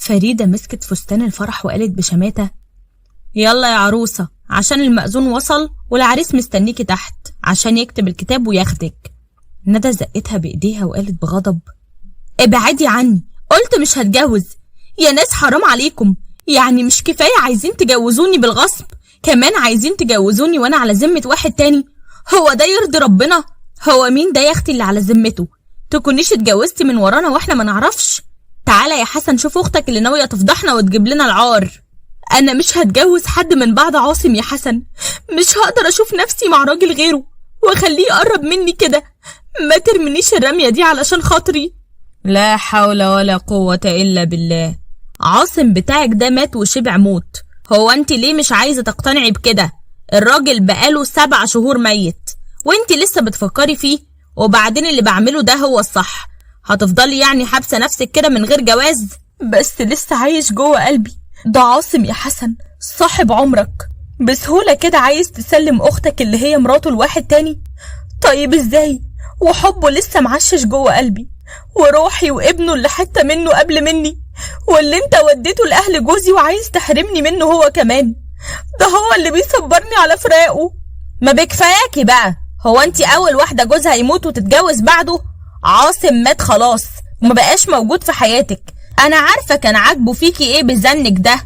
فريدة مسكت فستان الفرح وقالت بشماتة: يلا يا عروسة، عشان المأذون وصل والعريس مستنيكي تحت عشان يكتب الكتاب وياخدك. ندى زقتها بإيديها وقالت بغضب: ابعدي عني، قلت مش هتجوز يا ناس، حرام عليكم، يعني مش كفاية عايزين تجوزوني بالغصب، كمان عايزين تجوزوني وانا على ذمة واحد تاني؟ هو ده يرضي ربنا؟ هو مين ده يا اختي اللي على ذمته؟ تكونيش اتجوزتي من ورانا واحنا ما نعرفش؟ تعالى يا حسن شوف اختك اللي ناوية تفضحنا وتجيب لنا العار. انا مش هتجوز حد من بعد عاصم يا حسن، مش هقدر اشوف نفسي مع راجل غيره واخليه يقرب مني كده، ما ترمنيش الرمية دي علشان خاطري. لا حول ولا قوة إلا بالله، عاصم بتاعك ده مات وشبع موت، هو انت ليه مش عايزة تقتنعي بكده؟ الراجل بقاله 7 شهور ميت وانت لسه بتفكري فيه، وبعدين اللي بعمله ده هو الصح، هتفضلي يعني حابسة نفسك كده من غير جواز؟ بس لسه عايش جوه قلبي، ده عاصم يا حسن صاحب عمرك، بسهولة كده عايز تسلم أختك اللي هي مراته لواحد تاني؟ طيب ازاي وحبه لسه معشش جوه قلبي وروحي وابنه اللي حتى منه قبل مني، واللي انت وديته لأهل جوزي وعايز تحرمني منه هو كمان، ده هو اللي بيصبرني على فراقه. ما بكفاياكي بقى، هو انت اول واحدة جوزها يموت وتتجوز بعده؟ عاصم مات خلاص وما بقاش موجود في حياتك، انا عارفة كان عاجبه فيكي ايه بزنك ده.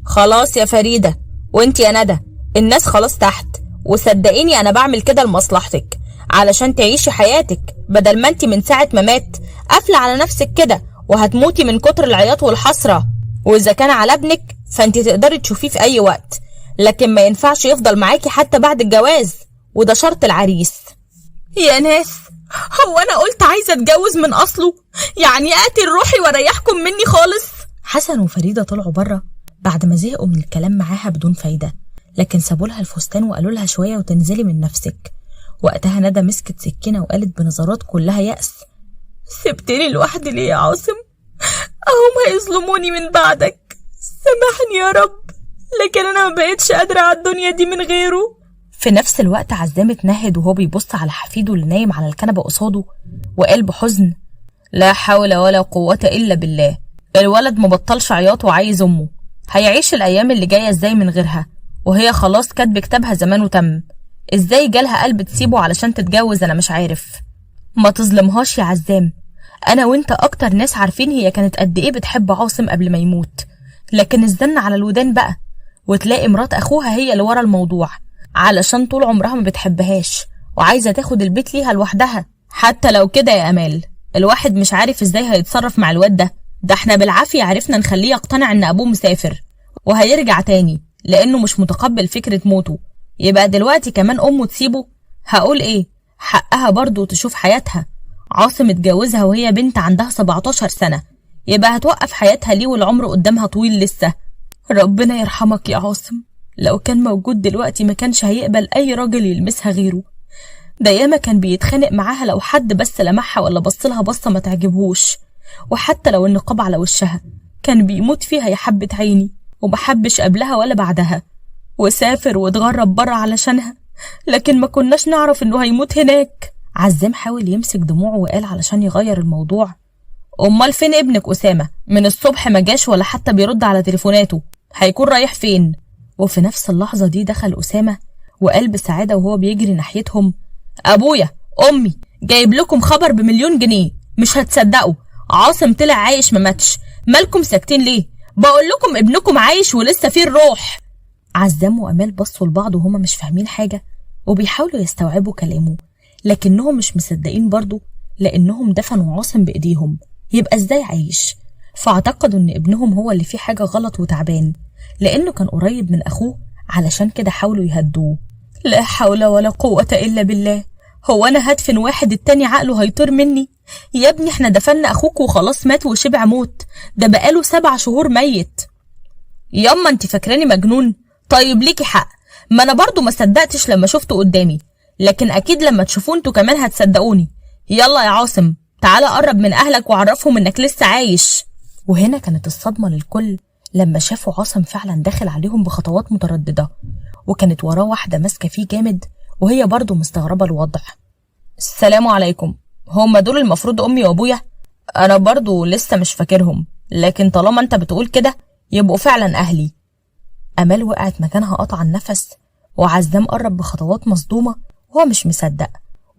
خلاص يا فريدة وانت يا ندى، الناس خلاص تحت، وصدقيني انا بعمل كده لمصلحتك علشان تعيشي حياتك، بدل ما انت من ساعة ما مات قافلة على نفسك كده وهتموتي من كتر العياط والحسرة. واذا كان على ابنك فانت تقدري تشوفيه في اي وقت، لكن ما ينفعش يفضل معاكي حتى بعد الجواز، وده شرط العريس. يا ناس، هو انا قلت عايزة اتجوز من اصله؟ يعني اقتل روحي واريحكم مني خالص؟ حسن وفريدة طلعوا بره بعد ما زهقوا من الكلام معاها بدون فايدة، لكن سابوا لها الفستان وقالوا لها شوية وتنزلي من نفسك. وقتها ندى مسكت سكينة وقالت بنظرات كلها يأس: سبتني لوحدي ليه يا عاصم؟ اهم هيظلموني من بعدك، سامحني يا رب، لكن انا ما بقتش قادرة على الدنيا دي من غيره. في نفس الوقت عزام اتنهد وهو بيبص على حفيده اللي نايم على الكنبة قصاده وقال بحزن: لا حول ولا قوة إلا بالله، الولد مبطلش عياط وعايز أمه، هيعيش الأيام اللي جاية ازاي من غيرها؟ وهي خلاص كاتب كتابها زمان وتم، ازاي جالها قلب تسيبه علشان تتجوز؟ أنا مش عارف. ما تظلمهاش يا عزام، أنا وإنت أكتر ناس عارفين هي كانت قد إيه بتحب عاصم قبل ما يموت، لكن الزن على الودان بقى، وتلاقي مرات أخوها هي اللي ورا الموضوع علشان طول عمرها ما بتحبهاش وعايزة تاخد البيت ليها لوحدها. حتى لو كده يا أمال، الواحد مش عارف ازاي هيتصرف مع الواد ده، ده احنا بالعافية عرفنا نخليه يقتنع ان أبوه مسافر وهيرجع تاني لأنه مش متقبل فكرة موته، يبقى دلوقتي كمان أمه تسيبه؟ هقول ايه، حقها برضو تشوف حياتها، عاصم اتجوزها وهي بنت عندها 17 سنة، يبقى هتوقف حياتها ليه والعمر قدامها طويل لسه؟ ربنا يرحمك يا عاصم، لو كان موجود دلوقتي ما كانش هيقبل أي راجل يلمسها غيره، ده ياما كان بيتخانق معاها لو حد بس لمحها ولا بصلها بصة ما تعجبهوش، وحتى لو النقاب على وشها كان بيموت فيها يا حبة عيني، ومحبش قبلها ولا بعدها، وسافر واتغرب بره علشانها، لكن ما كناش نعرف انه هيموت هناك. عزام حاول يمسك دموعه وقال علشان يغير الموضوع: امال فين ابنك أسامة؟ من الصبح ما جاش ولا حتى بيرد على تليفوناته، هيكون رايح فين؟ وفي نفس اللحظة دي دخل أسامة وقال بسعادة وهو بيجري ناحيتهم: أبويا، أمي، جايب لكم خبر ب1,000,000 جنيه، مش هتصدقوا، عاصم طلع عايش ما ماتش، مالكم ساكتين ليه؟ بقول لكم ابنكم عايش ولسه فيه الروح. عزام وأمال بصوا لبعض وهما مش فاهمين حاجة وبيحاولوا يستوعبوا كلامه، لكنهم مش مصدقين برضو لأنهم دفنوا عاصم بإيديهم، يبقى إزاي عايش؟ فاعتقدوا إن ابنهم هو اللي فيه حاجة غلط وتعبان لأنه كان قريب من أخوه، علشان كده حاولوا يهدوه. لا حول ولا قوة إلا بالله، هو أنا هدفن واحد التاني عقله هيطير مني؟ يا ابني احنا دفنا أخوك وخلاص مات وشبع موت، ده بقاله 7 شهور ميت. ياما انت فاكراني مجنون؟ طيب ليكي حق، ما أنا برضو ما صدقتش لما شفته قدامي، لكن أكيد لما تشوفوه انتوا كمان هتصدقوني. يلا يا عاصم تعالى قرب من أهلك وعرفهم إنك لسه عايش. وهنا كانت الصدمة للكل لما شافوا عاصم فعلا داخل عليهم بخطوات مترددة، وكانت وراه واحدة ماسكة فيه جامد وهي برضو مستغربة الوضع. السلام عليكم، هما دول المفروض أمي وأبويا؟ أنا برضو لسه مش فاكرهم، لكن طالما انت بتقول كده يبقوا فعلا أهلي. أمال وقعت مكانها قطع النفس، وعزام قرب بخطوات مصدومة وهو مش مصدق،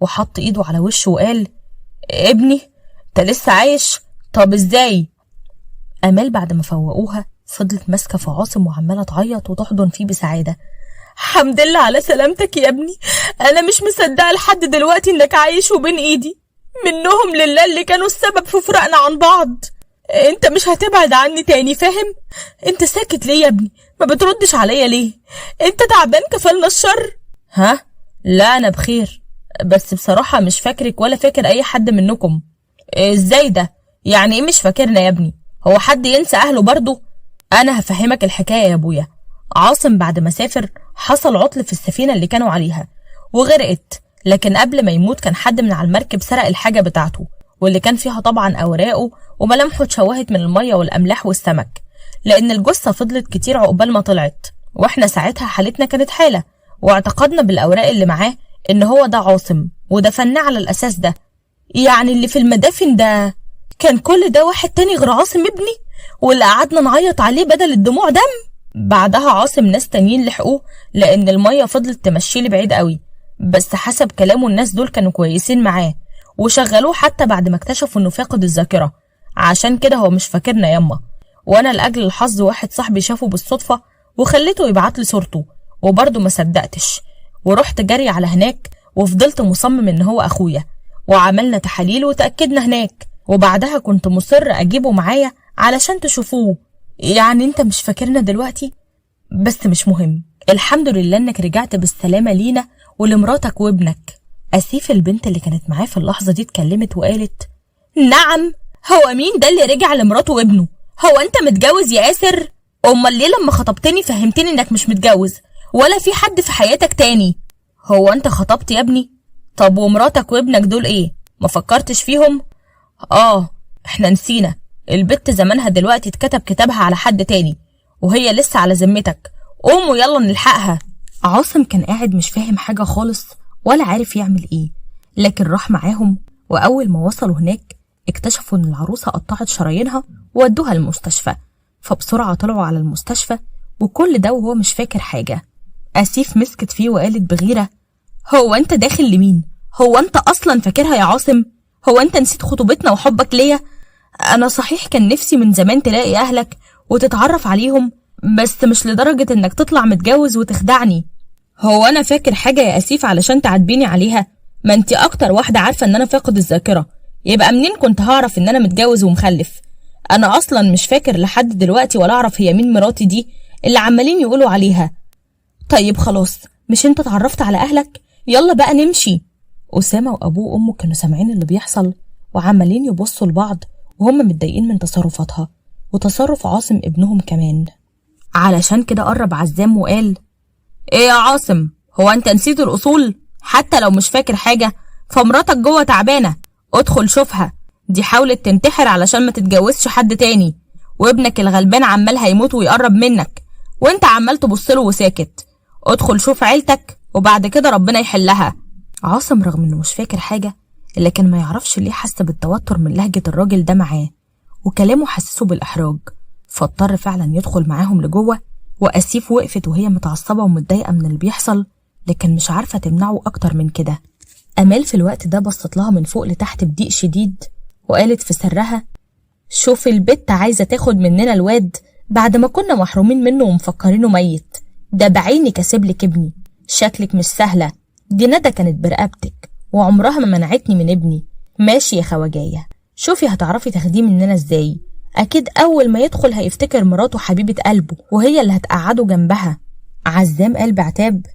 وحط ايده على وشه وقال ابني انت لسه عايش؟ طب ازاي؟ أمال بعد ما فوقوها فضلت ماسكة في عاصم وعمالة تعيط وتحضن فيه بسعادة. الحمد لله على سلامتك يا ابني، أنا مش مصدقة لحد دلوقتي إنك عايش وبين إيدي، منهم لله اللي كانوا السبب في فراقنا عن بعض. انت مش هتبعد عني تاني، فاهم؟ انت ساكت ليه يا ابني؟ ما بتردش عليا ليه؟ انت تعبان كفلنا الشر. ها؟ لا انا بخير، بس بصراحة مش فاكرك ولا فاكر اي حد منكم. ازاي ده؟ يعني ايه مش فاكرنا يا ابني؟ هو حد ينسى اهله برضه؟ انا هفهمك الحكاية يا ابويا. عاصم بعد ما سافر حصل عطل في السفينة اللي كانوا عليها وغرقت، لكن قبل ما يموت كان حد من على المركب سرق الحاجة بتاعته، واللي كان فيها طبعا أوراقه وملامحه اتشوهت من المية والأملاح والسمك، لأن الجثة فضلت كتير عقبال ما طلعت، واحنا ساعتها حالتنا كانت حالة، واعتقدنا بالأوراق اللي معاه إن هو ده عاصم ودفناه على الأساس ده. يعني اللي في المدافن ده كان كل ده واحد تاني غير عاصم ابني، واللي قعدنا نعيط عليه بدل الدموع دم. بعدها عاصم ناس تانيين لحقوه لأن المية فضلت تمشيه لبعيد قوي، بس حسب كلامه الناس دول كانوا كويسين معاه وشغلوه حتى بعد ما اكتشفوا انه فاقد الذاكرة، عشان كده هو مش فاكرنا ياما. وانا لأجل الحظ واحد صاحبي شافه بالصدفة وخليته يبعت لي صورته، وبرضه ما صدقتش ورحت جري على هناك وفضلت مصمم ان هو اخويا، وعملنا تحاليل وتأكدنا هناك، وبعدها كنت مصر اجيبه معايا علشان تشوفوه. يعني انت مش فاكرنا دلوقتي؟ بس مش مهم، الحمد لله انك رجعت بالسلامة لينا ولمراتك وابنك. أسيف البنت اللي كانت معاه في اللحظة دي اتكلمت وقالت نعم، هو مين ده اللي رجع لمراته وابنه؟ هو انت متجوز يا آسر؟ امال ليه لما خطبتني فهمتني انك مش متجوز ولا في حد في حياتك تاني؟ هو انت خطبت يا ابني؟ طب ومراتك وابنك دول ايه؟ ما فكرتش فيهم؟ اه احنا نسينا، البت زمانها دلوقتي اتكتب كتابها على حد تاني وهي لسه على ذمتك، قوموا يلا نلحقها. عاصم كان قاعد مش فاهم حاجة خالص ولا عارف يعمل ايه، لكن راح معاهم، وأول ما وصلوا هناك اكتشفوا ان العروسة قطعت شرايينها وودوها المستشفى، فبسرعة طلعوا على المستشفى، وكل ده وهو مش فاكر حاجة. أسيف مسكت فيه وقالت بغيرة هو انت داخل لمين؟ هو انت أصلا فاكرها يا عاصم؟ هو انت نسيت خطوبتنا وحبك ليا؟ أنا صحيح كان نفسي من زمان تلاقي أهلك وتتعرف عليهم، بس مش لدرجة انك تطلع متجوز وتخدعني. هو أنا فاكر حاجة يا أسيف علشان تعاتبيني عليها؟ ما انت أكتر واحدة عارفة إن أنا فاقد الذاكرة، يبقى منين كنت هعرف إن أنا متجوز ومخلف؟ أنا أصلا مش فاكر لحد دلوقتي ولا أعرف هي مين مراتي دي اللي عمالين يقولوا عليها. طيب خلاص، مش انت اتعرفت على أهلك؟ يلا بقى نمشي. أسامة وأبوه وأمه كانوا سامعين اللي بيحصل وعمالين يبصوا لبعض وهم متضايقين من تصرفاتها وتصرف عاصم ابنهم كمان. علشان كده قرب عزام وقال ايه يا عاصم، هو انت نسيت الأصول؟ حتى لو مش فاكر حاجة فمراتك جوه تعبانة، ادخل شوفها، دي حاولت تنتحر علشان ما تتجوزش حد تاني، وابنك الغلبان عمال هيموت ويقرب منك وانت عمال تبصله وساكت. ادخل شوف عيلتك وبعد كده ربنا يحلها. عاصم رغم انه مش فاكر حاجة لكن ما يعرفش ليه حس بالتوتر من لهجة الراجل ده معاه وكلامه حسسه بالإحراج، فاضطر فعلا يدخل معاهم لجوه. وأسيف وقفت وهي متعصبة ومتضايقة من اللي بيحصل، لكن مش عارفة تمنعه أكتر من كده. أمال في الوقت ده بصت لها من فوق لتحت بضيق شديد وقالت في سرها شوف البت عايزة تاخد مننا الواد بعد ما كنا محرومين منه ومفكرينه ميت، ده بعيني كسبلك ابني، شكلك مش سهلة، دي ندى كانت برقبتك وعمرها ما منعتني من ابني. ماشي يا خواجاية، شوفي هتعرفي تاخديه مننا ازاي، أكيد أول ما يدخل هيفتكر مراته حبيبة قلبه وهي اللي هتقعده جنبها. عزام قال بعتاب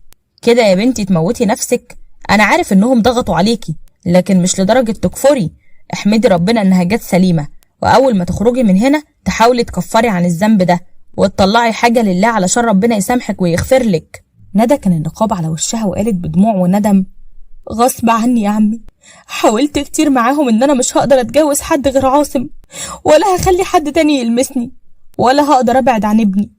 كده يا بنتي تموتي نفسك، أنا عارف إنهم ضغطوا عليكي لكن مش لدرجة تكفري، احمدي ربنا إنها جت سليمة، وأول ما تخرجي من هنا تحاولي تكفري عن الذنب ده وتطلعي حاجة لله علشان ربنا يسامحك ويغفر لك. ندى كان النقاب على وشها وقالت بدموع وندم غصب عني يا عمي، حاولت كتير معاهم ان انا مش هقدر اتجوز حد غير عاصم، ولا هخلي حد تاني يلمسني، ولا هقدر ابعد عن ابني،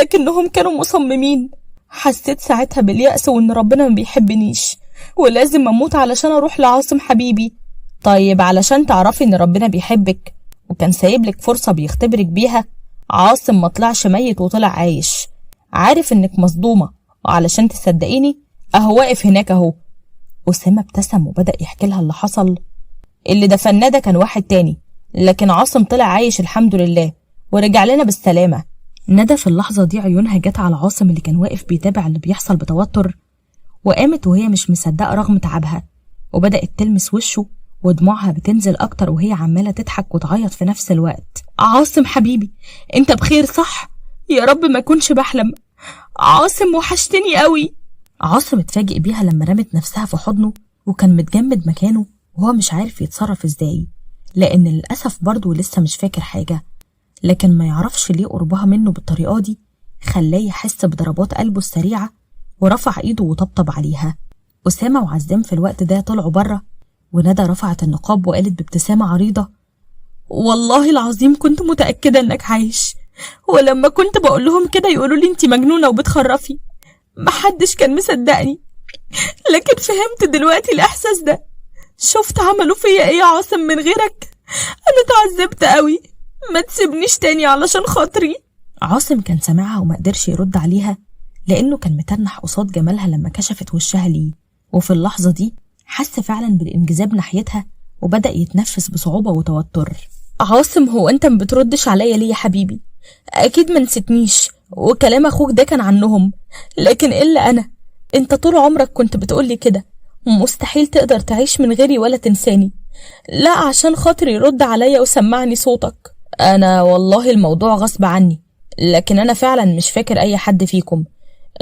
لكنهم كانوا مصممين. حسيت ساعتها باليأس وان ربنا ما بيحبنيش ولازم اموت علشان اروح لعاصم حبيبي. طيب علشان تعرفي ان ربنا بيحبك وكان سايب لك فرصة بيختبرك بيها. عاصم ما طلعش ميت وطلع عايش، عارف انك مصدومة، وعلشان تصدقيني اهو واقف هناك اهو. أسامة ابتسم وبدأ يحكي لها اللي حصل. اللي دفناه ده كان واحد تاني، لكن عاصم طلع عايش الحمد لله ورجع لنا بالسلامة. ندى في اللحظة دي عيونها جت على عاصم اللي كان واقف بيتابع اللي بيحصل بتوتر، وقامت وهي مش مصدقة رغم تعبها، وبدأت تلمس وشه ودموعها بتنزل أكتر وهي عمالة تضحك وتعيط في نفس الوقت. عاصم حبيبي انت بخير صح؟ يا رب ما كنش بحلم. عاصم وحشتني قوي. عاصم اتفاجئ بيها لما رمت نفسها في حضنه، وكان متجمد مكانه وهو مش عارف يتصرف ازاي، لأن للأسف برضه لسه مش فاكر حاجة، لكن ما يعرفش ليه قربها منه بالطريقة دي خلاه يحس بضربات قلبه السريعة، ورفع ايده وطبطب عليها. أسامة وعزام في الوقت ده طلعوا بره، وندى رفعت النقاب وقالت بابتسامة عريضة: والله العظيم كنت متأكدة انك عايش، ولما كنت بقول لهم كده يقولوا لي انت مجنونة وبتخرفي، محدش كان مصدقني، لكن فهمت دلوقتي الإحساس ده. شفت عملوا فيا ايه يا عاصم من غيرك؟ انا اتعذبت قوي، ما تسيبنيش تاني علشان خاطري. عاصم كان سامعها وما قدرش يرد عليها، لأنه كان متنح قصاد جمالها لما كشفت وشها ليه، وفي اللحظة دي حس فعلا بالانجذاب ناحيتها وبدأ يتنفس بصعوبة وتوتر. عاصم هو انت ما بتردش عليا ليه يا حبيبي؟ اكيد ما نسيتنيش، وكلام اخوك ده كان عنهم، لكن الا انا، انت طول عمرك كنت بتقولي كده، مستحيل تقدر تعيش من غيري ولا تنساني. لا عشان خاطري يرد عليا وسمعني صوتك. انا والله الموضوع غصب عني، لكن انا فعلا مش فاكر اي حد فيكم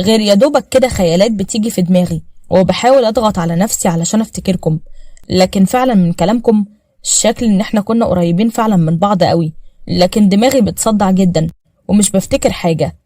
غير يا دوبك كده خيالات بتيجي في دماغي، وبحاول اضغط على نفسي علشان افتكركم، لكن فعلا من كلامكم الشكل ان احنا كنا قريبين فعلا من بعض قوي، لكن دماغي بتصدع جدا ومش بفتكر حاجة.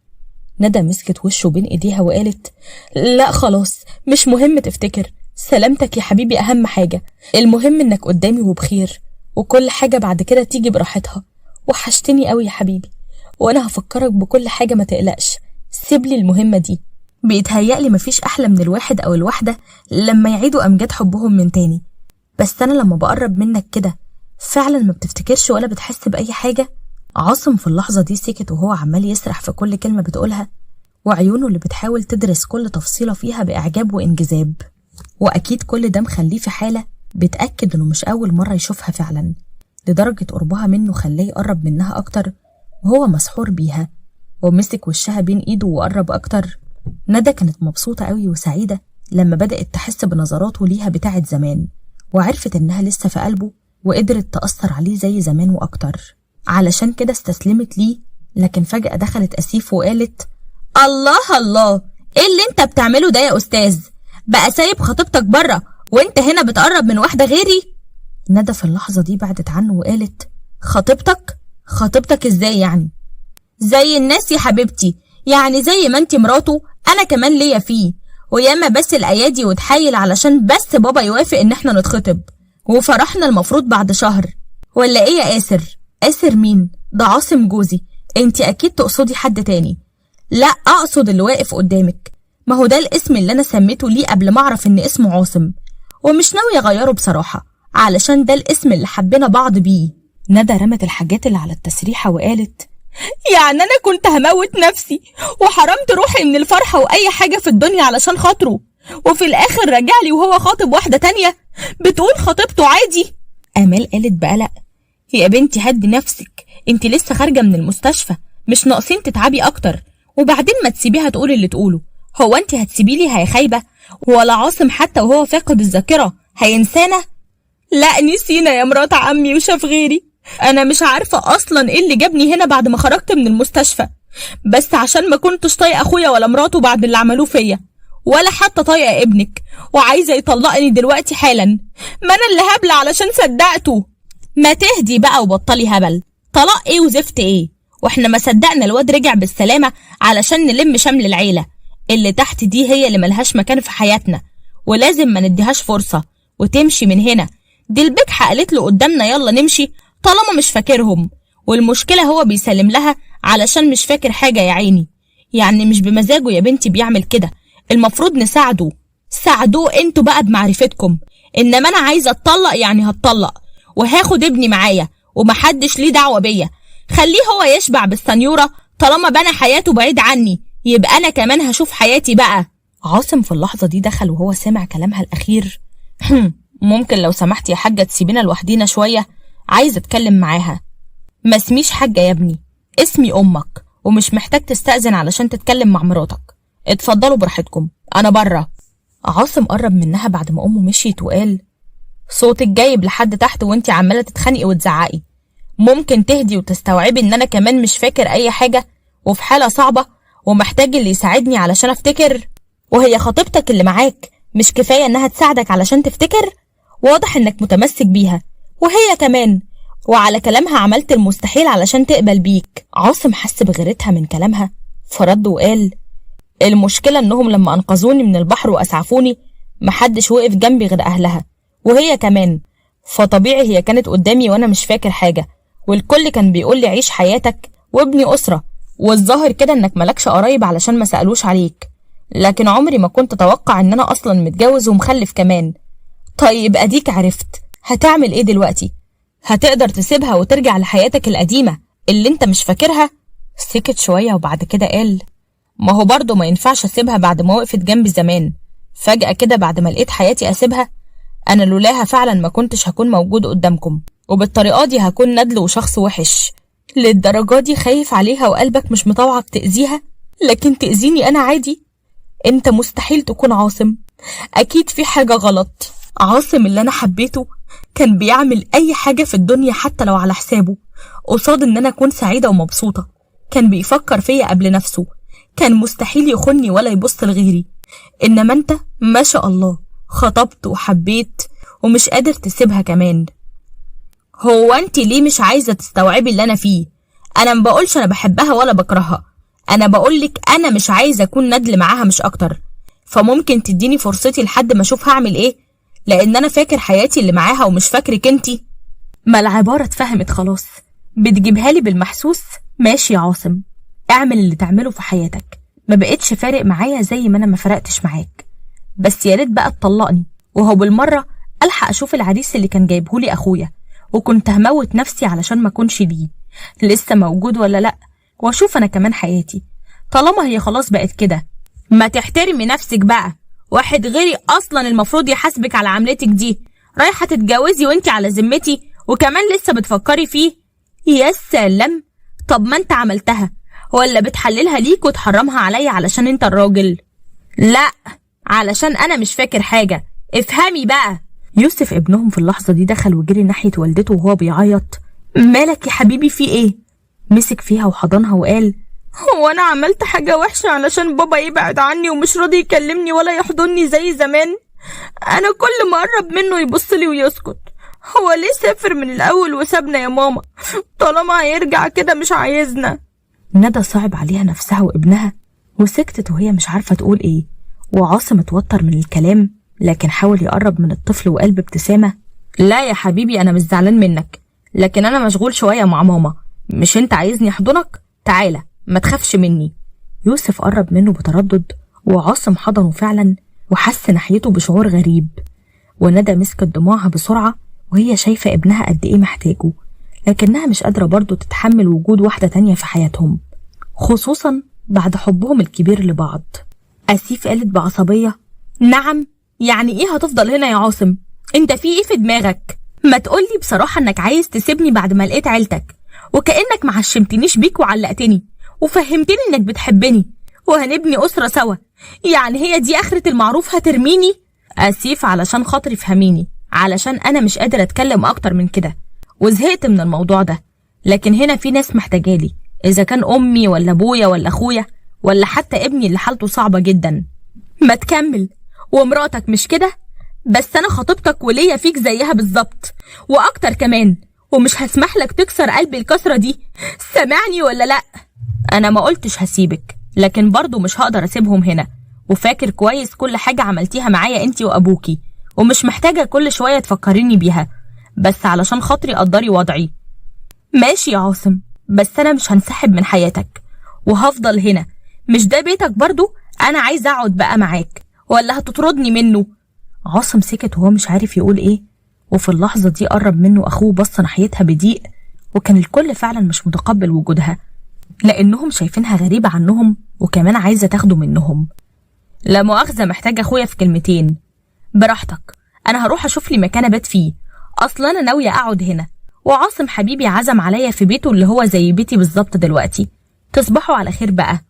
ندى مسكت وشه بين ايديها وقالت: لا خلاص مش مهم تفتكر، سلامتك يا حبيبي اهم حاجة، المهم انك قدامي وبخير، وكل حاجة بعد كده تيجي براحتها. وحشتني قوي يا حبيبي، وانا هفكرك بكل حاجة ما تقلقش، سيبلي المهمة دي. بيتهيألي مفيش أحلى من الواحد أو الواحدة لما يعيدوا أمجاد حبهم من تاني، بس أنا لما بقرب منك كده فعلا ما بتفتكرش ولا بتحس بأي حاجة. عاصم في اللحظة دي سكت وهو عمال يسرح في كل كلمة بتقولها، وعيونه اللي بتحاول تدرس كل تفصيلة فيها بإعجاب وإنجذاب، وأكيد كل ده مخليه في حالة بتأكد إنه مش أول مرة يشوفها فعلا، لدرجة قربها منه خلاه يقرب منها أكتر وهو مسحور بيها، ومسك وشها بين إيده وقرب أكتر. ندى كانت مبسوطة قوي وسعيدة لما بدأت تحس بنظراته ليها بتاعت زمان، وعرفت إنها لسه في قلبه وقدرت تأثر عليه زي زمان وأكتر، علشان كده استسلمت ليه. لكن فجأة دخلت أسيف وقالت: الله الله، إيه اللي أنت بتعمله ده يا أستاذ؟ بقى سايب خطيبتك بره وأنت هنا بتقرب من واحدة غيري؟ ندى في اللحظة دي بعدت عنه وقالت: خطيبتك؟ خطيبتك إزاي يعني؟ زي الناس يا حبيبتي، يعني زي ما انت مراته انا كمان ليا فيه، وياما بس الايادي وتحايل علشان بس بابا يوافق ان احنا نتخطب، وفرحنا المفروض بعد شهر، ولا ايه يا آسر؟ آسر مين؟ ده عاصم جوزي، انت اكيد تقصدي حد تاني. لا اقصد اللي واقف قدامك، ما هو ده الاسم اللي انا سميته ليه قبل ما اعرف ان اسمه عاصم، ومش ناوي اغيره بصراحة علشان ده الاسم اللي حبينا بعض بيه. ندى رمت الحاجات اللي على التسريحة وقالت: يعني أنا كنت هموت نفسي وحرمت روحي من الفرحة وأي حاجة في الدنيا علشان خاطره، وفي الآخر رجعلي وهو خاطب واحدة تانية بتقول خطيبته عادي. آمال قالت بقلق: يا بنتي هدي نفسك، انت لسه خارجة من المستشفى، مش ناقصين تتعبي أكتر، وبعدين ما تسيبيها تقول اللي تقوله، هو انت هتسيبيلي هي خايبة؟ ولا عاصم حتى وهو فاقد الذاكرة هينسانا؟ لا نسينا يا مرات عمي وشاف غيري. انا مش عارفة اصلا ايه اللي جابني هنا بعد ما خرجت من المستشفى، بس عشان ما كنتش طايقة اخويا ولا مراته بعد اللي عملوه فيا، ولا حتى طايقة ابنك، وعايزة يطلقني دلوقتي حالا، ما انا اللي هبلة علشان صدقته. ما تهدي بقى وبطلي هبل، طلاق ايه وزفت ايه، واحنا ما صدقنا الواد رجع بالسلامة علشان نلم شمل العيلة اللي تحت دي، هي اللي ملهاش مكان في حياتنا ولازم ما نديهاش فرصة وتمشي من هنا. دي البجحة قالت له قدامنا يلا نمشي طالما مش فاكرهم، والمشكلة هو بيسلم لها علشان مش فاكر حاجة يا عيني، يعني مش بمزاجه يا بنتي بيعمل كده، المفروض نساعده. ساعدوه انتوا بقى بمعرفتكم، انما انا عايزة اتطلق يعني هتطلق، وهاخد ابني معايا ومحدش ليه دعوة بيا. خليه هو يشبع بالسنيورة طالما بنى حياته بعيد عني، يبقى أنا كمان هشوف حياتي بقى. عاصم في اللحظة دي دخل وهو سامع كلامها الأخير. ممكن لو سمحت يا حاجة تسيبينا لوحدينا شوية، عايز أتكلم معاها. ما اسميش حاجة يا ابني، اسمي أمك، ومش محتاج تستأذن علشان تتكلم مع مراتك. اتفضلوا براحتكم، أنا بره. عاصم قرب منها بعد ما أمه مشيت وقال: صوتك جايب لحد تحت وانتي عمالة تتخانقي وتزعقي. ممكن تهدي وتستوعبي ان انا كمان مش فاكر اي حاجة وفي حالة صعبة ومحتاج اللي يساعدني علشان افتكر. وهي خطيبتك اللي معاك مش كفاية انها تساعدك علشان تفتكر؟ واضح انك متمسك بيها، وهي كمان، وعلى كلامها عملت المستحيل علشان تقبل بيك. عاصم حس بغيرتها من كلامها فرد وقال: المشكلة انهم لما انقذوني من البحر واسعفوني محدش وقف جنبي غير اهلها، وهي كمان، فطبيعي هي كانت قدامي وانا مش فاكر حاجة، والكل كان بيقول لي عيش حياتك وابني أسرة، والظاهر كده انك ملكش قرايب علشان ما سألوش عليك، لكن عمري ما كنت اتوقع ان انا اصلا متجوز ومخلف كمان. طيب اديك عرفت، هتعمل ايه دلوقتي؟ هتقدر تسيبها وترجع لحياتك القديمة اللي انت مش فاكرها؟ سكت شوية وبعد كده قال: ما هو برضه ما ينفعش اسيبها بعد ما وقفت جنبي زمان، فجأة كده بعد ما لقيت حياتي اسيبها؟ انا لولاها فعلا ما كنتش هكون موجود قدامكم، وبالطريقة دي هكون ندل وشخص وحش. للدرجة دي خايف عليها وقلبك مش مطوعك تأذيها، لكن تأذيني أنا عادي؟ انت مستحيل تكون عاصم، أكيد في حاجة غلط. عاصم اللي أنا حبيته كان بيعمل أي حاجة في الدنيا حتى لو على حسابه قصاد إن أنا أكون سعيدة ومبسوطة. كان بيفكر فيا قبل نفسه، كان مستحيل يخني ولا يبص لغيري. إنما أنت ما شاء الله خطبت وحبيت ومش قادر تسيبها كمان. هو انت ليه مش عايزة تستوعبي اللي انا فيه؟ انا ما بقولش انا بحبها ولا بكرهها، انا بقولك انا مش عايزة اكون ندل معاها مش اكتر، فممكن تديني فرصتي لحد ما اشوف هعمل ايه، لان انا فاكر حياتي اللي معاها ومش فاكرك انتي. ما العبارة اتفهمت خلاص، بتجيبها لي بالمحسوس. ماشي يا عاصم، اعمل اللي تعمله في حياتك، ما بقتش فارق معايا زي ما انا ما فرقتش معاك، بس يا ريت بقى تطلقني، وهو بالمرة الحق اشوف العريس اللي كان جايبهولي اخويا وكنت هموت نفسي علشان ما اكونش ليه، لسه موجود ولا لا، واشوف انا كمان حياتي طالما هي خلاص بقت كده. ما تحترمي نفسك بقى، واحد غيري اصلا المفروض يحاسبك على عملتك دي، رايحه تتجوزي وانت على ذمتي وكمان لسه بتفكري فيه؟ يا سلام، طب ما انت عملتها، ولا بتحللها ليك وتحرمها عليا علشان انت الراجل؟ لا، علشان انا مش فاكر حاجه، افهمي بقى. يوسف ابنهم في اللحظة دي دخل وجري ناحية والدته وهو بيعيط: مالك يا حبيبي، في ايه؟ مسك فيها وحضنها وقال: هو انا عملت حاجة وحشة علشان بابا يبعد عني ومش راضي يكلمني ولا يحضني زي زمان؟ انا كل ما اقرب منه يبصلي ويسكت. هو ليه سافر من الاول وسابنا يا ماما؟ طالما هيرجع كده مش عايزنا. ندى صعب عليها نفسها وابنها وسكتت وهي مش عارفة تقول ايه، وعاصم اتوتر من الكلام لكن حاول يقرب من الطفل وقال بابتسامة: لا يا حبيبي، أنا مش زعلان منك، لكن أنا مشغول شوية مع ماما، مش أنت عايزني أحضنك؟ تعالى ما تخافش مني. يوسف قرب منه بتردد وعاصم حضنه فعلا وحس ناحيته بشعور غريب، وندى مسكت دموعها بسرعة وهي شايفة ابنها قد إيه محتاجه، لكنها مش قادرة برضه تتحمل وجود واحدة تانية في حياتهم، خصوصا بعد حبهم الكبير لبعض. أسيف قالت بعصبية: نعم، يعني ايه هتفضل هنا يا عاصم؟ انت في ايه في دماغك؟ ما تقولي بصراحة انك عايز تسيبني بعد ما لقيت عيلتك، وكأنك ما عشمتنيش بيك وعلقتني وفهمتني انك بتحبني وهنبني أسرة سوا، يعني هي دي آخرة المعروف؟ هترميني؟ أسيف علشان خاطري فهميني، علشان أنا مش قادر أتكلم أكتر من كده وزهقت من الموضوع ده، لكن هنا في ناس محتاجالي، إذا كان أمي ولا أبويا ولا أخويا ولا حتى ابني اللي حالته صعبة جدا. ما تكمل، ومراتك مش كده؟ بس انا خطيبتك وليا فيك زيها بالظبط واكتر كمان، ومش هسمح لك تكسر قلبي الكسره دي، سامعني ولا لا؟ انا ما قلتش هسيبك، لكن برضو مش هقدر اسيبهم هنا، وفاكر كويس كل حاجه عملتيها معايا انتي وابوكي، ومش محتاجه كل شويه تفكريني بيها، بس علشان خاطري قدري وضعي. ماشي يا عاصم، بس انا مش هنسحب من حياتك وهفضل هنا، مش ده بيتك برضو؟ انا عايزه اقعد بقى معاك، ولا هتطردني منه؟ عاصم سكت وهو مش عارف يقول ايه، وفي اللحظة دي قرب منه أخوه، بص ناحيتها بضيق وكان الكل فعلا مش متقبل وجودها لأنهم شايفينها غريبة عنهم وكمان عايزة تاخده منهم. لا مؤاخذة، محتاجة أخويا في كلمتين. براحتك، أنا هروح أشوف لي مكان أبات فيه، أصلا أنا ناوية أقعد هنا، وعاصم حبيبي عزم عليا في بيته اللي هو زي بيتي بالظبط دلوقتي. تصبحوا على خير بقى.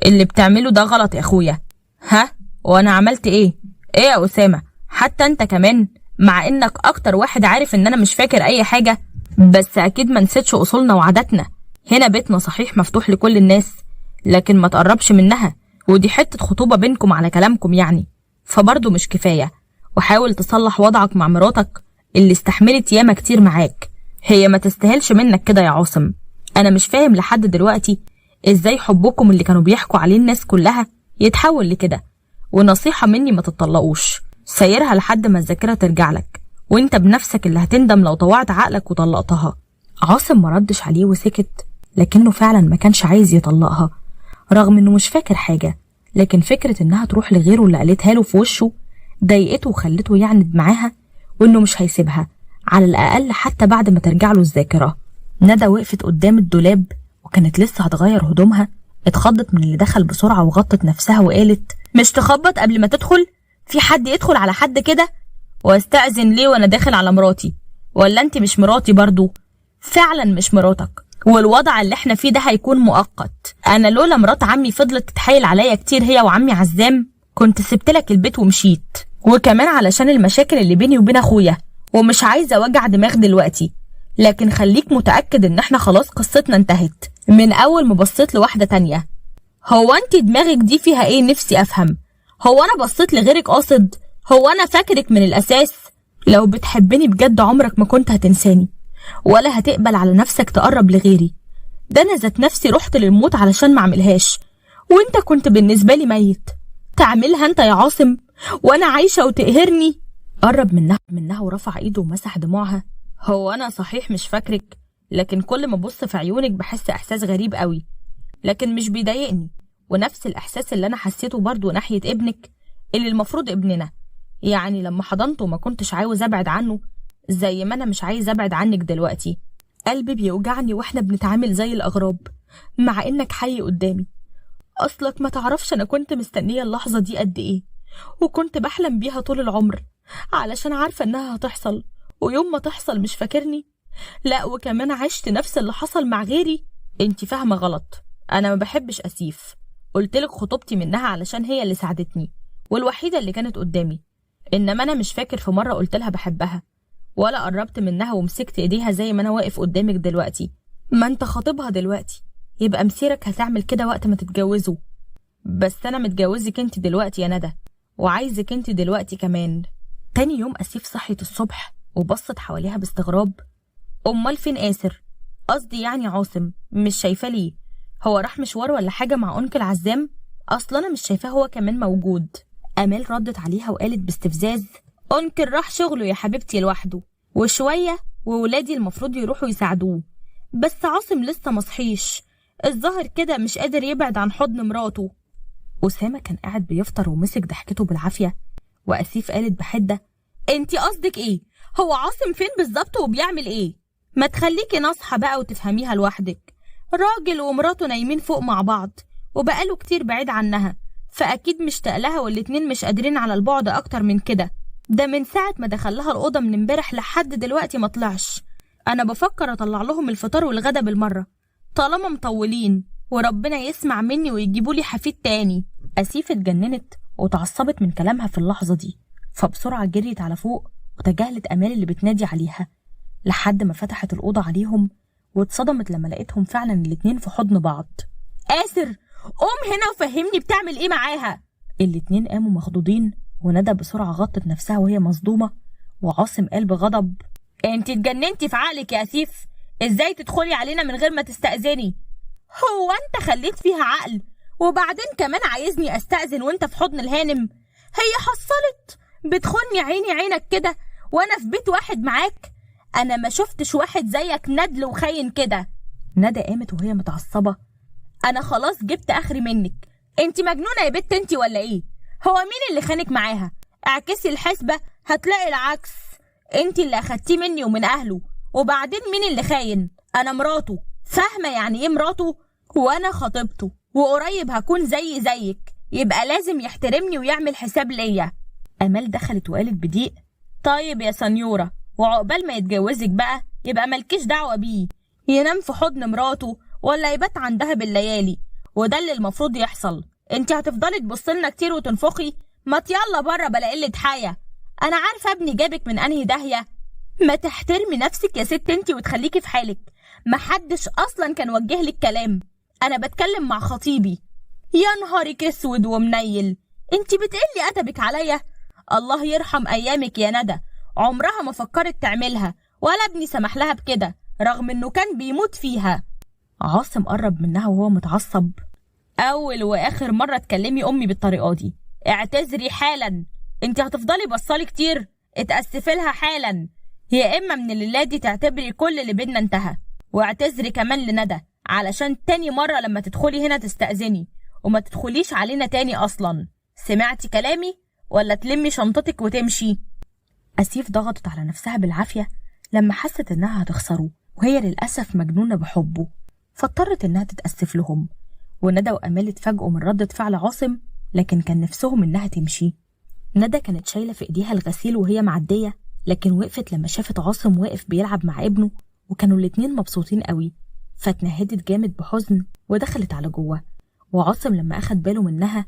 اللي بتعمله ده غلط يا أخويا. ها، وأنا عملت إيه؟ إيه يا أسامة؟ حتى أنت كمان، مع إنك أكتر واحد عارف إن أنا مش فاكر أي حاجة، بس أكيد ما نسيتش أصولنا وعاداتنا. هنا بيتنا صحيح مفتوح لكل الناس، لكن ما تقربش منها، ودي حتة خطوبة بينكم على كلامكم يعني، فبرضه مش كفاية. وحاول تصلح وضعك مع مراتك اللي استحملت ياما كتير معاك، هي ما تستاهلش منك كده يا عاصم. أنا مش فاهم لحد دلوقتي إزاي حبكم اللي كانوا بيحكوا عليه الناس كلها يتحول لكده. ونصيحة مني، ما تطلقوش، سيرها لحد ما الذاكرة ترجع لك، وانت بنفسك اللي هتندم لو طوعت عقلك وطلقتها. عاصم ما ردش عليه وسكت، لكنه فعلا ما كانش عايز يطلقها رغم انه مش فاكر حاجة، لكن فكرة انها تروح لغيره اللي قالتها له في وشه ضايقته وخلته يعند معاها وانه مش هيسيبها على الاقل حتى بعد ما ترجع له الذاكرة. ندى وقفت قدام الدولاب وكانت لسه هتغير هدومها، اتخضت من اللي دخل بسرعة وغطت نفسها وقالت مش تخبط قبل ما تدخل؟ في حد يدخل على حد كده؟ واستأذن ليه وانا داخل على مراتي؟ ولا انت مش مراتي برضو؟ فعلا مش مراتك، والوضع اللي احنا فيه ده هيكون مؤقت. انا لولا مرات عمي فضلت تتحايل عليا كتير هي وعمي عزام كنت سبتلك البيت ومشيت، وكمان علشان المشاكل اللي بيني وبين اخويا، ومش عايزه وجع دماغ دلوقتي. لكن خليك متأكد ان احنا خلاص قصتنا انتهت من اول ما بصيت لواحدة تانية. هو انت دماغك دي فيها ايه؟ نفسي افهم. هو انا بصيت لغيرك قاصد؟ هو انا فاكرك من الاساس؟ لو بتحبني بجد عمرك ما كنت هتنساني ولا هتقبل على نفسك تقرب لغيري. ده انا ذات نفسي رحت للموت علشان ما اعملهاش، وانت كنت بالنسبة لي ميت. تعملها انت يا عاصم وانا عايشة وتقهرني؟ قرب منها ورفع ايده ومسح دموعها. هو انا صحيح مش فاكرك، لكن كل ما ابص في عيونك بحس احساس غريب قوي، لكن مش بيضايقني، ونفس الاحساس اللي انا حسيته برضو ناحية ابنك اللي المفروض ابننا، يعني لما حضنته ما كنتش عاوز ابعد عنه زي ما انا مش عايز ابعد عنك دلوقتي. قلبي بيوجعني واحنا بنتعامل زي الاغراب مع انك حي قدامي. اصلك ما تعرفش انا كنت مستنية اللحظة دي قد ايه، وكنت بحلم بيها طول العمر علشان عارفة انها هتحصل، ويوم ما تحصل مش فاكرني؟ لا وكمان عشت نفس اللي حصل مع غيري. انت فاهمة غلط، انا ما بحبش اسيف. قلتلك خطوبتي منها علشان هي اللي ساعدتني والوحيدة اللي كانت قدامي، انما انا مش فاكر في مرة قلتلها بحبها ولا قربت منها ومسكت ايديها زي ما انا واقف قدامك دلوقتي. ما انت خاطبها دلوقتي، يبقى مسيرك هتعمل كده وقت ما تتجوزوا. بس انا متجوزك انت دلوقتي يا ندى، وعايزك انت دلوقتي كمان. تاني يوم اسيف صحيت الصبح وبصت حواليها باستغراب. امال فين آسر؟ قصدي يعني عاصم، مش شايفاه ليه؟ هو راح مشوار ولا حاجة مع أنكل عزام؟ اصلا انا مش شايفاه هو كمان موجود. امال ردت عليها وقالت باستفزاز أنكل راح شغله يا حبيبتي لوحده، وشوية وولادي المفروض يروحوا يساعدوه، بس عاصم لسه مصحيش، الظاهر كده مش قادر يبعد عن حضن مراته. أسامة كان قاعد بيفطر ومسك ضحكته بالعافية، وأسيف قالت بحدة انتي قصدك ايه؟ هو عاصم فين بالظبط وبيعمل ايه؟ ما تخليكي ناصحة بقى وتفهميها لوحدك. راجل ومراته نايمين فوق مع بعض وبقاله كتير بعيد عنها، فأكيد مشتاق لها، والاتنين مش قادرين على البعد أكتر من كده. ده من ساعة ما دخلها الأوضة من امبارح لحد دلوقتي ما طلعش. أنا بفكر أطلع لهم الفطار والغدا بالمرة طالما مطولين، وربنا يسمع مني ويجيبوا لي حفيد تاني. أسيف اتجننت وتعصبت من كلامها في اللحظة دي، فبسرعة جريت على فوق وتجاهلت أمال اللي بتنادي عليها لحد ما فتحت الأوضة عليهم، واتصدمت لما لقيتهم فعلا الاتنين في حضن بعض. آسر قوم هنا وفهمني بتعمل ايه معاها. الاتنين قاموا مخضوضين، وندى بسرعة غطت نفسها وهي مصدومة، وعاصم قال بغضب انت اتجننتي في عقلك يا أسيف؟ ازاي تدخلي علينا من غير ما تستأذني؟ هو انت خليت فيها عقل؟ وبعدين كمان عايزني استأذن وانت في حضن الهانم؟ هي حصلت بتخني عيني عينك كده وانا في بيت واحد معاك؟ انا ما شفتش واحد زيك ندل وخاين كده. ندى قامت وهي متعصبة، انا خلاص جبت اخري منك، انت مجنونة يا بت انت ولا ايه؟ هو مين اللي خانك معاها؟ اعكسي الحسبة هتلاقي العكس، انت اللي اخدتيه مني ومن اهله. وبعدين مين اللي خاين؟ انا مراته، فاهمه يعني ايه مراته؟ وانا خطيبته، وقريب هكون زي زيك، يبقى لازم يحترمني ويعمل حساب ليا. امال دخلت وقالت بضيق: طيب يا سنيوره، وعقبال ما يتجوزك بقى يبقى مالكيش دعوه بيه، ينام في حضن مراته ولا يبات عندها بالليالي، وده اللي المفروض يحصل. انت هتفضلي تبصلنا كتير وتنفخي؟ ما يلا بره بلا قلة حياة، انا عارفه ابني جابك من انهي داهية. ما تحترمي نفسك يا ست انت وتخليكي في حالك، محدش اصلا كان وجه لك كلام، انا بتكلم مع خطيبي. يا نهارك اسود ومنيل، انت بتقلي ادبك عليا؟ الله يرحم ايامك يا ندى، عمرها ما فكرت تعملها ولا ابني سمح لها بكده رغم انه كان بيموت فيها. عاصم قرب منها وهو متعصب: اول واخر مرة تكلمي امي بالطريقة دي، اعتذري حالا. انت هتفضلي بصالي كتير؟ اتأسفي لها حالا، يا اما من الليلة دي تعتبري كل اللي بينا انتهى. واعتذري كمان لندى علشان تاني مرة لما تدخلي هنا تستأذني وما تدخليش علينا تاني اصلا. سمعتي كلامي ولا تلمي شنطتك وتمشي؟ أسيف ضغطت على نفسها بالعافية لما حست انها هتخسره، وهي للأسف مجنونة بحبه، فاضطرت انها تتأسف لهم. وندى وأمال اتفاجئوا من ردة فعل عاصم، لكن كان نفسهم انها تمشي. ندى كانت شايلة في ايديها الغسيل وهي معدية، لكن وقفت لما شافت عاصم واقف بيلعب مع ابنه، وكانوا الاتنين مبسوطين قوي، فاتنهدت جامد بحزن ودخلت على جوه. وعاصم لما اخد باله منها: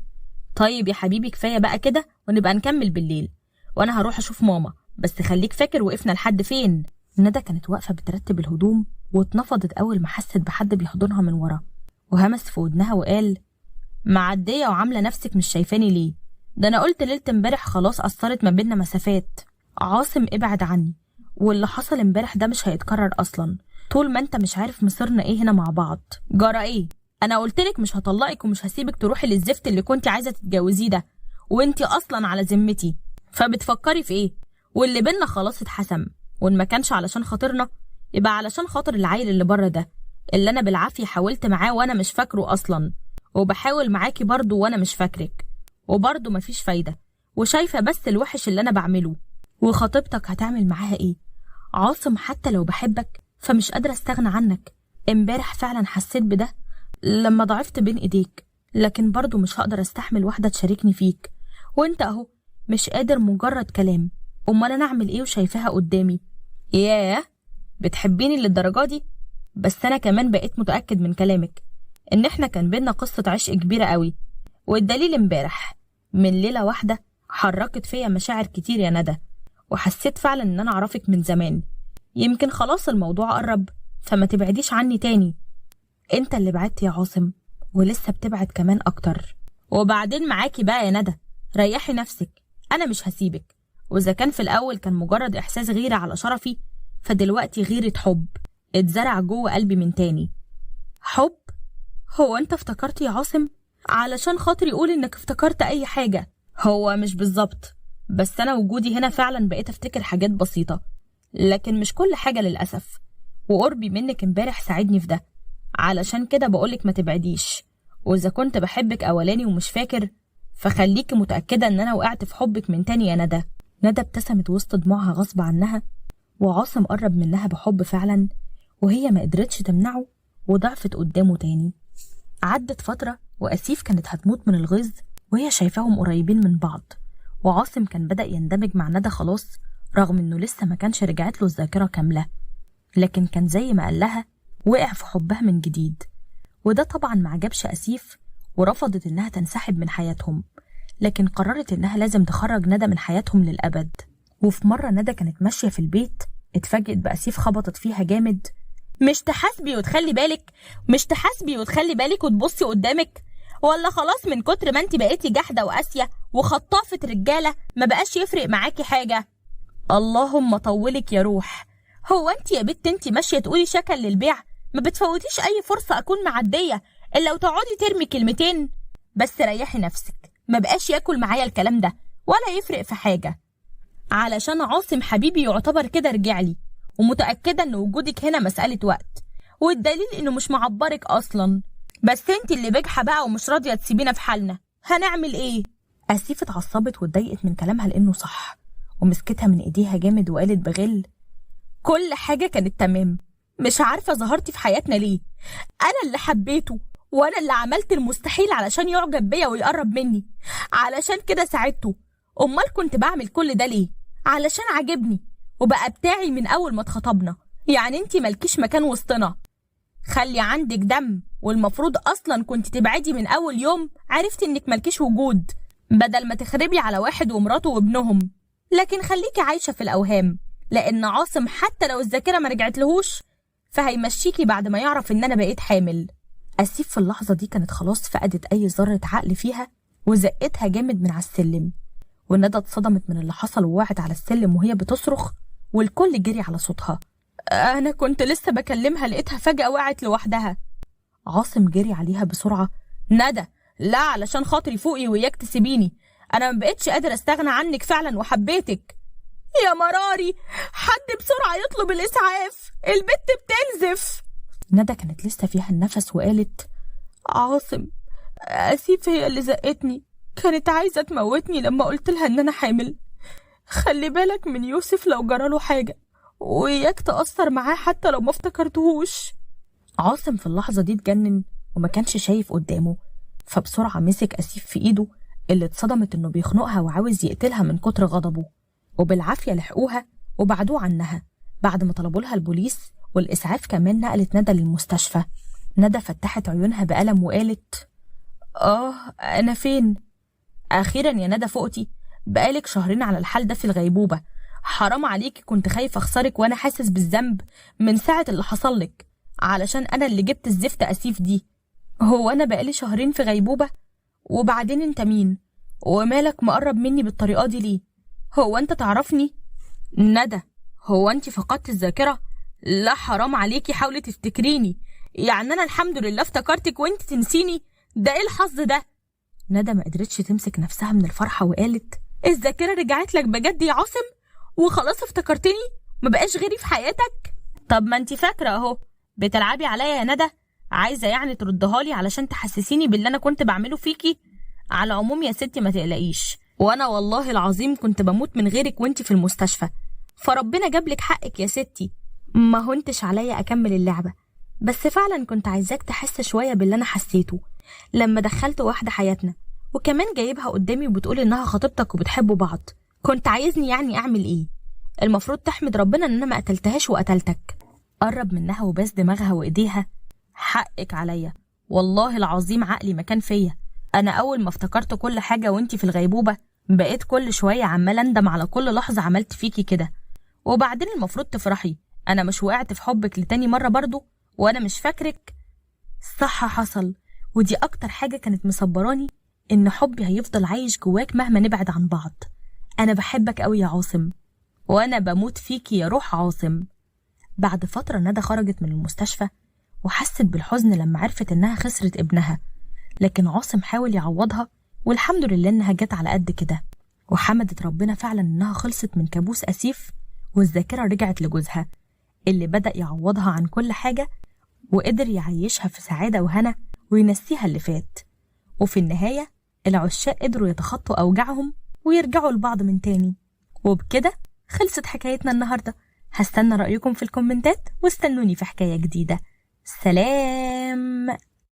طيب يا حبيبي كفاية بقى كده، ونبقى نكمل بالليل، وانا هروح اشوف ماما، بس خليك فاكر وقفنا لحد فين. ندى كانت واقفة بترتب الهدوم، واتنفضت اول ما حست بحد بيحضنها من ورا، وهمس في ودنها وقال: معدية وعاملة نفسك مش شايفاني ليه؟ ده انا قلت ليلة امبارح خلاص اثرت ما بينا مسافات. عاصم ابعد عني، واللي حصل امبارح ده مش هيتكرر اصلا، طول ما انت مش عارف مصيرنا ايه هنا مع بعض. جرى ايه؟ انا قلتلك مش هطلقك ومش هسيبك تروحي للزفت اللي كنت عايزة تتجوزيه ده، وانت اصلا على ذمتي، فبتفكري في ايه؟ واللي بينا خلاص اتحسم، وان ما كانش علشان خاطرنا يبقى علشان خاطر العيل اللي بره ده، اللي انا بالعافية حاولت معاه وانا مش فاكره اصلا، وبحاول معاكي برضه وانا مش فاكرك، وبرضه مفيش فايدة، وشايفة بس الوحش اللي انا بعمله. وخطيبتك هتعمل معاها ايه؟ عاصم حتى لو بحبك فمش قادرة استغنى عنك، امبارح فعلا حسيت بده لما ضعفت بين ايديك، لكن برضه مش هقدر استحمل واحدة تشاركني فيك، وانت اهو مش قادر مجرد كلام، امال انا اعمل ايه وشايفاها قدامي؟ ياه بتحبيني للدرجة دي؟ بس انا كمان بقيت متأكد من كلامك ان احنا كان بينا قصة عشق كبيرة قوي، والدليل امبارح من ليلة واحدة حركت فيا مشاعر كتير يا ندى، وحسيت فعلا ان انا اعرفك من زمان، يمكن خلاص الموضوع قرب، فما تبعديش عني تاني. انت اللي بعدت يا عاصم، ولسه بتبعد كمان اكتر. وبعدين معاكي بقى يا ندى، ريحي نفسك، انا مش هسيبك. واذا كان في الاول كان مجرد احساس غيرة على شرفي، فدلوقتي غيرة حب اتزرع جوه قلبي من تاني. حب؟ هو انت افتكرت يا عاصم؟ علشان خاطري يقول انك افتكرت اي حاجة. هو مش بالظبط، بس انا وجودي هنا فعلا بقيت افتكر حاجات بسيطة، لكن مش كل حاجة للأسف، وقربي منك امبارح ساعدني في ده، علشان كده بقولك ما تبعديش. واذا كنت بحبك اولاني ومش فاكر، فخليكي متأكدة ان انا وقعت في حبك من تاني يا ندى. ندى ابتسمت وسط دموعها غصب عنها، وعاصم قرب منها بحب فعلا، وهي ما قدرتش تمنعه وضعفت قدامه تاني. عدت فترة وأسيف كانت هتموت من الغيظ وهي شايفاهم قريبين من بعض، وعاصم كان بدأ يندمج مع ندى خلاص، رغم انه لسه ما كانش رجعت له الذاكرة كاملة، لكن كان زي ما قال لها وقع في حبها من جديد. وده طبعا ما عجبش أسيف، ورفضت انها تنسحب من حياتهم، لكن قررت انها لازم تخرج ندى من حياتهم للأبد. وفي مرة ندى كانت ماشية في البيت، اتفاجئت بأسيف خبطت فيها جامد. مش تحاسبي وتخلي بالك، مش تحاسبي وتخلي بالك وتبصي قدامك، ولا خلاص من كتر ما انت بقيتي جحدة وقاسية وخطافة رجالة ما بقاش يفرق معاكي حاجة؟ اللهم طولك يا روح، هو انت يا بت انت ماشية تقولي شكل للبيع؟ ما بتفوتيش اي فرصة اكون معدية الا وتقعدي ترمي كلمتين. بس ريحي نفسك، ما بقاش ياكل معايا الكلام ده ولا يفرق في حاجة، علشان عاصم حبيبي يعتبر كده رجعلي، ومتأكدة ان وجودك هنا مسألة وقت، والدليل انه مش معبرك اصلا. بس انت اللي بجحة بقى ومش راضية تسيبينا في حالنا، هنعمل ايه؟ أسيف اتعصبت واتضايقت من كلامها لانه صح، ومسكتها من ايديها جامد وقالت بغل: كل حاجة كانت تمام، مش عارفة ظهرتي في حياتنا ليه. أنا اللي حبيته وأنا اللي عملت المستحيل علشان يعجب بيا ويقرب مني، علشان كده ساعدته. أمال كنت بعمل كل ده ليه؟ علشان عجبني وبقى بتاعي من أول ما اتخطبنا. يعني انتي مالكيش مكان وسطنا، خلي عندك دم، والمفروض أصلا كنت تبعدي من أول يوم عرفتي إنك مالكيش وجود، بدل ما تخربي على واحد ومراته وابنهم. لكن خليكي عايشة في الأوهام، لأن عاصم حتى لو الذاكرة ما رجعتلهوش فهيمشيكي بعد ما يعرف إن أنا بقيت حامل. أسيف في اللحظة دي كانت خلاص فقدت أي ذرة عقل فيها وزقتها جامد من على السلم، وندى اتصدمت من اللي حصل ووقعت على السلم وهي بتصرخ، والكل جري على صوتها. أنا كنت لسه بكلمها لقيتها فجأة وقعت لوحدها. عاصم جري عليها بسرعة، ندى لا علشان خاطري فوقي وياك تسيبيني، أنا ما بقتش قادر أستغنى عنك فعلا وحبيتك. يا مراري، حد بسرعة يطلب الإسعاف، البت بتنزف. ندى كانت لسه فيها النفس وقالت عاصم، أسيف هي اللي زقتني، كانت عايزة تموتني لما قلت لها إن أنا حامل. خلي بالك من يوسف لو جراله حاجة، وإياك تأثر معاه حتى لو ما افتكرتهوش. عاصم في اللحظة دي اتجنن وما كانش شايف قدامه، فبسرعة مسك أسيف في إيده اللي اتصدمت إنه بيخنقها وعاوز يقتلها من كتر غضبه، وبالعافية لحقوها وبعدوه عنها بعد ما طلبوا لها البوليس والإسعاف. كمان نقلت ندى للمستشفى. ندى فتحت عيونها بألم وقالت أنا فين؟ أخيرا يا ندى فوقتي، بقالك شهرين على الحال ده في الغيبوبة، حرام عليكي، كنت خايفة أخسرك وأنا حاسس بالذنب من ساعة اللي حصل لك، علشان أنا اللي جبت الزفت أسيف دي. هو أنا بقالي شهرين في غيبوبة؟ وبعدين أنت مين؟ ومالك مقرب مني بالطريقة دي ليه؟ هو أنت تعرفني؟ ندى هو أنت فقدت الذاكرة؟ لا حرام عليكي، حاولي تفتكريني، يعني أنا الحمد لله افتكرتك وأنت تنسيني، ده إيه الحظ ده؟ ندى ما قدرتش تمسك نفسها من الفرحة وقالت الذاكرة رجعت لك بجد يا عاصم، وخلاص افتكرتني، ما بقاش غيري في حياتك؟ طب ما انت فاكرة اهو، بتلعبي عليا يا ندى، عايزة يعني تردها لي علشان تحسسيني باللي انا كنت بعمله فيكي؟ على العموم يا ستي ما تقلقيش، وانا والله العظيم كنت بموت من غيرك وانت في المستشفى، فربنا جابلك حقك يا ستي. ما هنتش عليا اكمل اللعبة، بس فعلا كنت عايزاك تحس شوية باللي انا حسيته لما دخلت واحدة حياتنا، وكمان جايبها قدامي وبتقول انها خطيبتك وبتحبوا بعض. كنت عايزني يعني اعمل ايه؟ المفروض تحمد ربنا ان انا ما قتلتهاش وقتلتك. قرب منها وباس دماغها وايديها، حقك عليا والله العظيم، عقلي ما كان فيا، انا اول ما افتكرت كل حاجة وانتي في الغيبوبه بقيت كل شوية عمال اندم على كل لحظة عملت فيكي كده. وبعدين المفروض تفرحي، انا مش وقعت في حبك لتاني مرة برضو وانا مش فاكرك. صح حصل، ودي اكتر حاجة كانت مصبراني، ان حبي هيفضل عايش جواك مهما نبعد عن بعض. انا بحبك قوي يا عاصم، وانا بموت فيكي يا روح عاصم. بعد فترة ندى خرجت من المستشفى وحست بالحزن لما عرفت انها خسرت ابنها، لكن عاصم حاول يعوضها والحمد لله انها جت على قد كده، وحمدت ربنا فعلا انها خلصت من كابوس أسيف والذاكرة رجعت لجوزها اللي بدأ يعوضها عن كل حاجة وقدر يعيشها في سعادة وهنا وينسيها اللي فات. وفي النهاية العشاق قدروا يتخطوا أوجاعهم ويرجعوا لبعض من تاني. وبكده خلصت حكايتنا النهاردة. هستنى رأيكم في الكومنتات واستنوني في حكاية جديدة. سلام.